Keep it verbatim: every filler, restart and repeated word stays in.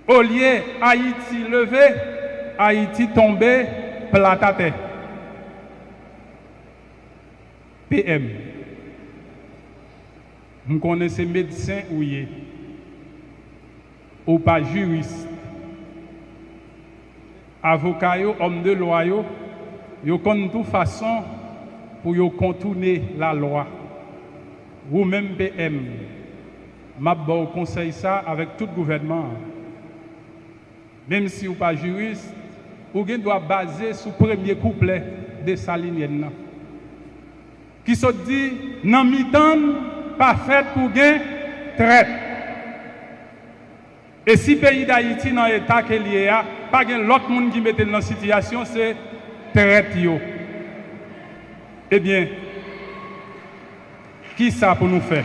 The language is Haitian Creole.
Olye Ayiti leve, Ayiti tonbe plat atè. P M, m konnen se medsen ou ye. Ou pa jiris. Avoka yo, òm de lwa yo, yo konn tou fason pou yo kontoune lalwa. Ou menm P M, m ap ba w konsèy sa avèk tout gouvènman an. Menm si w pa jiris, ou gen dwa baze sou premye kouplè Desalinyèn nan, ki sot di, nan mitan n pa fèt pou gen trèt. E si peyi Dayiti nan eta ke l ye a, pa gen lòt moun ki mete l nan sitiyasyon, se trèt yo. Ebyen, kisa pou nou fè?